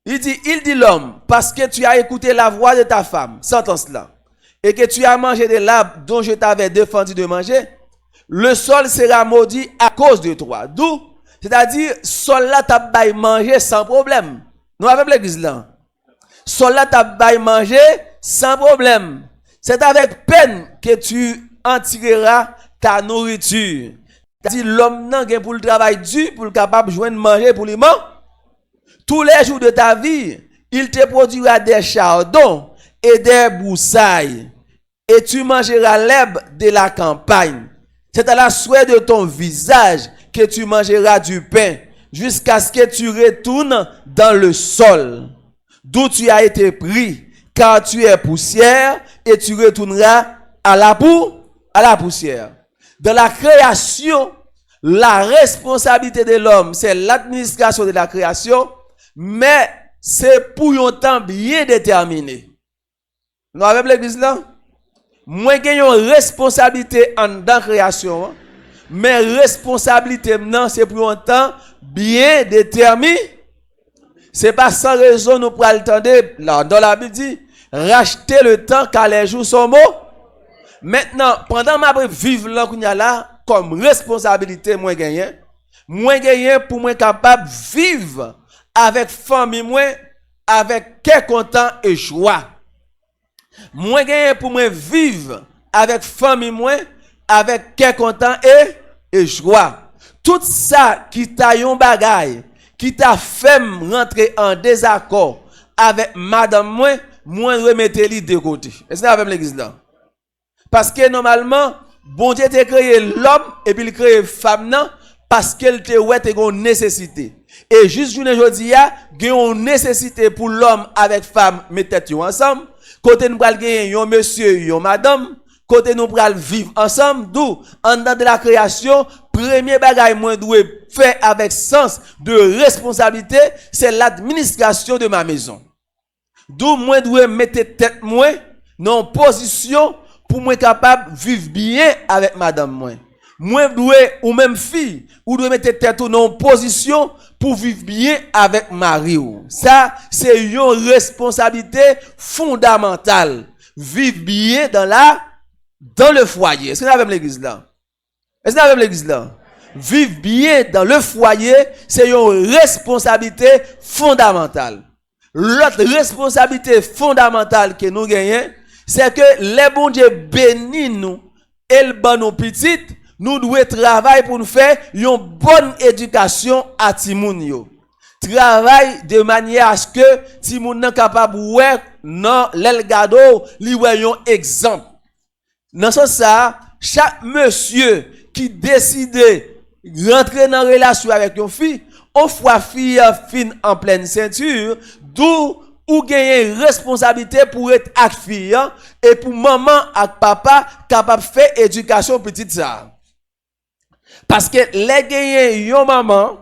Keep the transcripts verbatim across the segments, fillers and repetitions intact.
Li di, il dit l'homme, parce que tu as écouté la voix de ta femme, santans lan, et que tu as mangé de l'arbre dont je t'avais défendu de manger, le sol sera maudit à cause de toi. D'où, sètadi, sòl la t ap bay manje san pwoblèm. Nou avè m legliz lan? Sòl la t ap bay manje san pwoblèm. C'est avec peine que tu en tireras ta nourriture. Sètadi, lòm nan gen pou l travay di pou l kapab jwenn manje pou li man. Tous les jours de ta vie, il te produira des chardons et des broussailles, et tu mangeras l'herbe de la campagne. C'est à la sueur de ton visage que tu mangeras du pain, jusqu'à ce que tu retournes dans le sol d'où tu as été pris, car tu es poussière, et tu retourneras à la pou-, à la poussière. Dans la création, la responsabilité de l'homme, c'est l'administration de la création, mais c'est pour un temps bien déterminé. Nou avè m legliz lan? Mwen gen yon responsablite anndan kreyasyon an, men responsablite m nan se pou yon tan byen detèmi. Se pa san rezon nou pral tande, la, dans la Bible di, racheter le temps car les jours sont mau. Mentnan, pandan m ap viv lan kounye a la, kòm responsablite mwen genyen, mwen genyen pou mwen kapab viv avèk fanmi mwen, avèk kè kontan e jwa. Mwen genyen pou mwen viv avèk fanmi mwen, avèk kè kontan e, e jwa. Tout sa ki ta yon bagay ki ta fè m rantre an dezakò avèk madanm mwen, mwen dwe mete li de kote. Èske n avè m legliz lan? Paske nòmalman, Bondye te kreye lòm epi l kreye fanm nan paske l te wè te gen yon nesesite. E jis jounen jodi a, gen yon nesesite pou lòm avèk fanm met tèt yo ansanm, kote nou pral genyen yon mesye, yon madanm, kote nou pral viv ansanm, d'où, anndan de la kreyasyon, premye bagay mwen dwe fè avèk sans de responsablite, c'est l'administration de ma maison. D'où mwen dwe mete tèt mwen nan yon pozisyon pou mwen kapab viv byen avèk madanm mwen. Mwen dwe, ou menm fi, ou dwe mete tèt ou nan yon pozisyon pou viv byen avèk mari w. Sa, se yon responsablite fondamantal. Viv byen dans la, dans le foyer. Èske n avè m legliz lan? Èske n avè m legliz lan? Viv byen dans le foyer, se yon responsablite fondamantal. Lòt responsablite fondamantal ke nou genyen, se ke lè Bondye beni nou e l ban nou pitit, nou dwe travay pou n fè yon bòn edikasyon a timoun yo. Travay de manyè aske timoun nan kapab wè nan lè l gade w, li wè yon egzanp. Nan sans sa a, chak mesye ki deside rantre nan relasyon avèk yon fi, on fwa fi an fin an plèn senti, d'où ou genyen responsablite pou ret ak fi an, e pou manman ak papa kapab fè edikasyon pitit sa a. Paske lè genyen yon manman,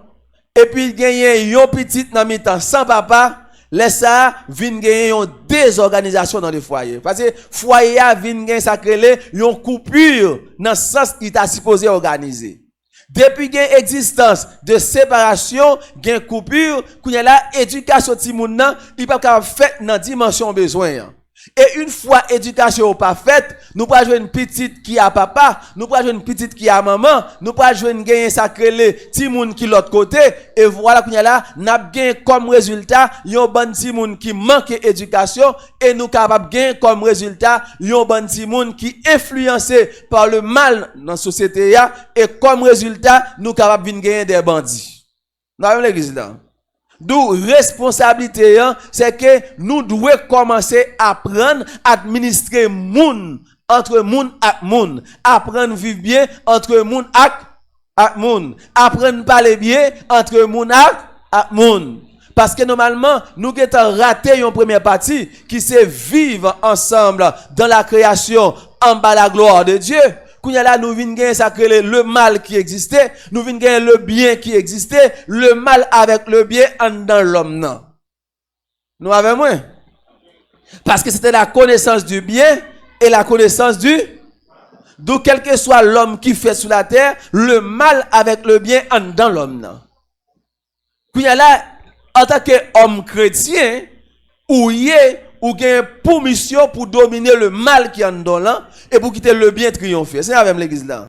epi genyen yon pitit nan mitan san papa, lè sa a vin genyen yon dezòganizasyon nan le foyer. Paske fwaye a vin gen sa k rele yon koupi nan sans li ta sipoze òganize. Depi gen egzistans de separasyon, gen koupi, kounye a la, edikasyon timoun nan, li p ap kapab fèt nan dimansyon bezwen an. E yon fwa edikasyon yo pa fèt, nou pral jwenn pitit ki a papa, nou pral jwenn pitit ki a manman, nou pral jwenn genyen sa k rele timoun ki lòt kote, e vwala kounye a la, n ap genyen kòm rezilta yon bann timoun ki manke edikasyon, e nou kapab genyen kòm rezilta yon bann timoun ki enfliyanse pa le mal nan sosyete a, e kòm rezilta, nou kapab vin genyen de bandi. Nou avè m legliz lan? D'où responsablite an, se ke nou dwe kòmanse aprann administre moun, antre moun ak moun, aprann viv byen antre moun ak, ak moun, aprann pale byen antre moun ak, ak moun. Paske nòmalman, nou gentan rate yon premyè pati ki se viv ansanm dans la création, anba la gloire de Dieu. Kounye a la, nou vin gen sa k rele le mal ki egziste, nou vin gen le byen ki egziste, le mal avèk le byen anndan lòm nan. Nou avè mwen? Paske se te la connaissance du bien et la connaissance du, d'où quel que soit l'homme qui fait sur la terre, le mal avec le bien anndan lòm nan. Kounye a la, Antanke òm kretyen, ou ye, ou gen pou misyon pou domine le mal ki anndan w lan, e pou kite le byen triyonfe. Se avè m legliz la.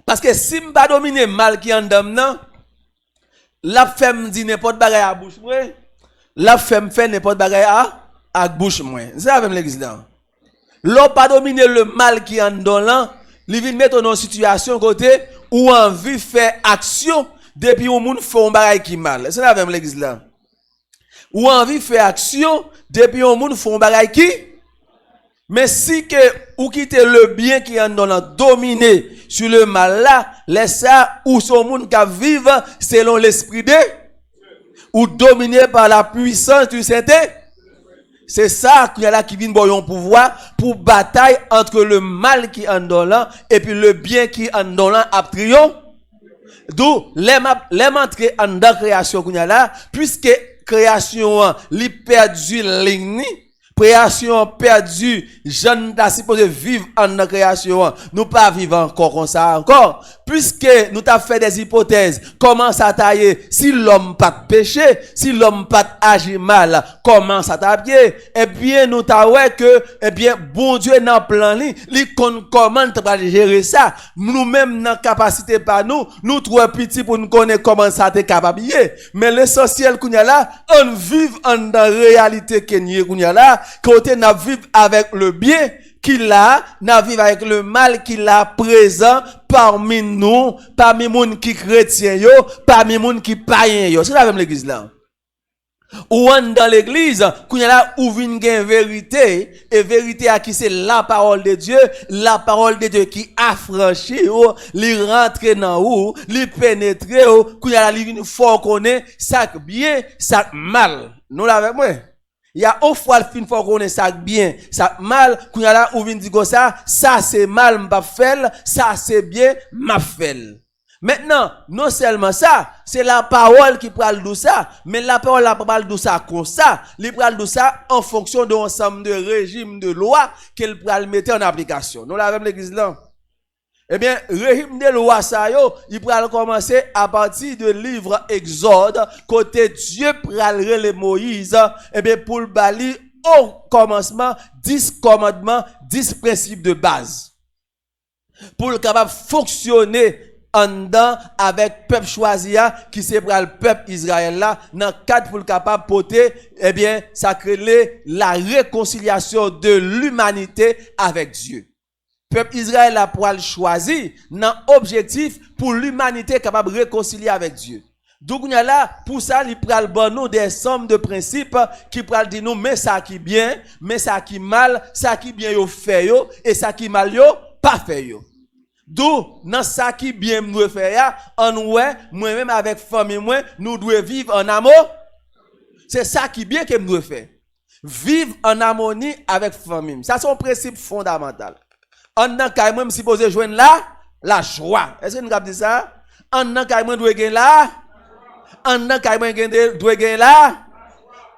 Paske si m pa domine mal ki anndan m nan, l ap fè m di nenpòt bagay a bouch mwen, l ap fè m fè nenpòt bagay a ak bouch mwen. Se avè m legliz la. Lè w pa domine le mal ki anndan w lan, li vin mete w nan yon sitiyasyon kote ou anvi fè aksyon depi yon moun fè yon bagay ki mal. Se avè m legliz la. Ou anvi fè aksyon depi yon moun fè yon bagay ki. Men si ke ou kite le byen ki anndan w lan domine sou le mal la, lè sa ou se yon moun k ap viv selon lespri de, ou domine par la puissance du Saint. Se sa kounye a la ki vin ba w yon pouvwa pou batay antre le mal ki anndan w lan epi le byen ki anndan w lan ap triyonfe. Dou, lè m ap, lè m antre anndan kreyasyon kounye a la, piske kreyasyon an, li pèdi liy ni, kreyasyon an pèdi jan n ta sipoze viv anndan kreyasyon an. Nou pa viv ankò konsa ankò. Piske nou t ap fè dèz ipotèz, kòman sa ta ye si lòm pa t peche, si lòm pa t aji mal, kòman sa t ap ye? Ebyen, nou ta wè ke, ebyen, Bondye nan plan li, li konn kòman l ta pral jere sa. Nou menm nan kapasite pa nou, nou twò piti pou n konnen kòman sa te kapab ye. Men lesansyèl kounye a la, ann viv anndan reyalite ke n ye kounye a la, kote n ap viv avèk le byen ki la, n ap viv avèk le mal ki la prezan pami nou, pami moun ki kretyen yo, pami moun ki payen yo. Se sa avè m legliz la. Ou anndan legliz, kounye a la ou vin gen verite, e verite a ki se la parole de Dieu, la parole de Dieu ki afranchi ou, li rantre nan ou, li penetre ou, kounye a la li vin fè w konnen sa k byen, sa k mal. Nou la avèk mwen? Ya, yon fwa l fin fè w konnen sa k byen, sa k mal, kounye a la ou vin di konsa, sa se mal, m p ap fè l, sa se byen, m ap fè l. Mentnan, non sèlman sa, se lapawòl ki pral di w sa, men lapawòl la pa pral di w sa konsa, li pral di w sa an fonksyon de yon ansanm de rejim de lwa ke l pral mete an aplikasyon. Nou la avè m legliz lan? Ebyen, rejim de lwa sa yo, li pral kòmanse apati de liv Egzòd, kote Dye pral rele Moyiz, ebyen, pou l ba li o kòmansman dis kòmandman, dis prensip de baz. Pou l kapab fonksyone anndan avèk pèp chwazi a, ki se pral pèp Izrayèl la, nan kad pou l kapab pote, ebyen, sa k rele la réconciliation de l'humanité avec Dieu. Pèp Izrayèl la pral chwazi nan objektif pou limanite kapab rekonsilye avèk Dye. Donk, kounye a la, pou sa, li pral ban nou de sanm de prensip ki pral di nou, men sa ki byen, men sa ki mal, sa ki byen yo fè yo, e sa ki mal yo pa fè yo. Donk, nan sa ki byen m dwe fè a, ann wè, mwen menm avèk fanmi mwen, nou dwe viv an amo. Se sa ki byen ke m dwe fè. Viv an amoni avèk fanmi m. Sa se yon prensip fondamantal. Anndan kay mwen, m sipoze jwenn la, lajwa. Èske nou kab di sa? Anndan kay mwen dwe gen la, anndan kay mwen gen de, dwe gen la.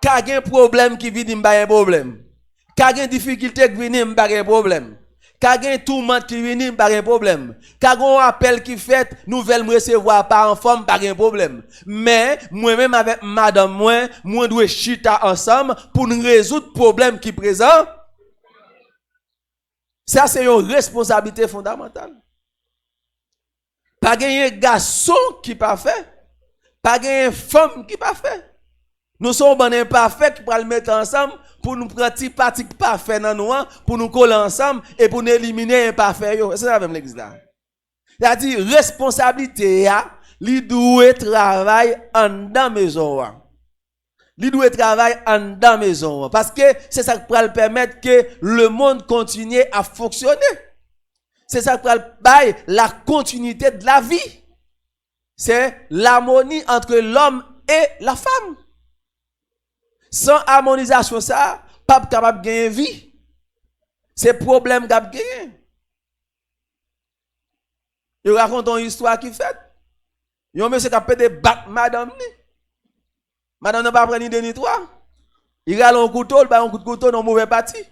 Ka gen pwoblèm ki vini, m pa gen pwoblèm. Ka gen difikilte k vini, m pa gen pwoblèm. Ka gen toumant ki vini, m pa gen pwoblèm. Ka gen yon apèl ki fèt, nouvèl m resevwa pa anfòm, m pa gen pwoblèm. Men, mwen menm avèk madanm mwen, mwen dwe chita ansanm pou n rezoud pwoblèm ki prezan. Sa se yon responsablite fondamantal. Pa genyen gason ki pafè, pa genyen fanm ki pafè. Nou se yon bann enpafè ki pral mete ansanm pou nou pran ti pati k pafè nan nou an, pou nou kole ansanm e pou nou elimine enpafè yo. Èske n avè m legliz la? Sa di responsablite a, li dwe travay anndan mezon an. Li dwe travay anndan mezon an. Paske se sa k pral pèmèt ke lemonn kontinye ap fonksyone. Se sa k pral bay la continuité de la vie. C'est l'harmonie entre l'homme et la femme. San amonizasyon sa, p ap kapab genyen vi. Se pwoblèm k ap genyen. Yo rakonte yon istwa ki fèt. Yon mesye k ap pede bat madanm li. Madanm nan pa pran ni de ni twa. Li rale yon kouto, li bay yon kout kouto nan yon move pati.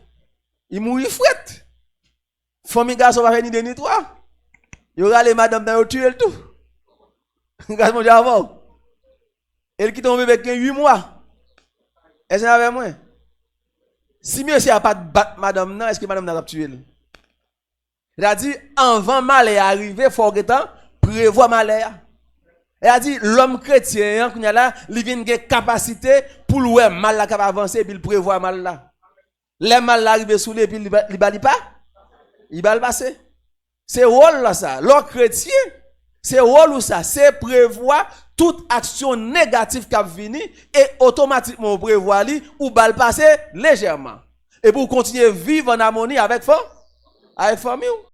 Li mouri frèt. Fanmi gason pa fè ni de ni twa. Yo rale madanm nan, yo tiye l tou. Gras Bondye avè w. E l kite yon bebe ki gen uit mwa. Èske n avè mwen? Si mesye a pa t bat madanm nan, èske madanm nan t ap tiye l? Sètadi, anvan malè a rive, fò w gentan prevwa malè a. Sètadi, lòm kretyen an, kounye a la, li vin gen kapasite pou l wè mal la k ap avanse, epi l prevwa mal la. Lè mal la rive sou li, epi li ba li, pa, li ba l pase. Se wòl la sa. Lè w kretyen, se wòl ou sa. Se prevwa tout aksyon negatif k ap vini, e otomatikman ou prevwa li, ou ba l pase lejèman. Epi ou kontinye viv an amoni avèk fan, avèk fanmi w.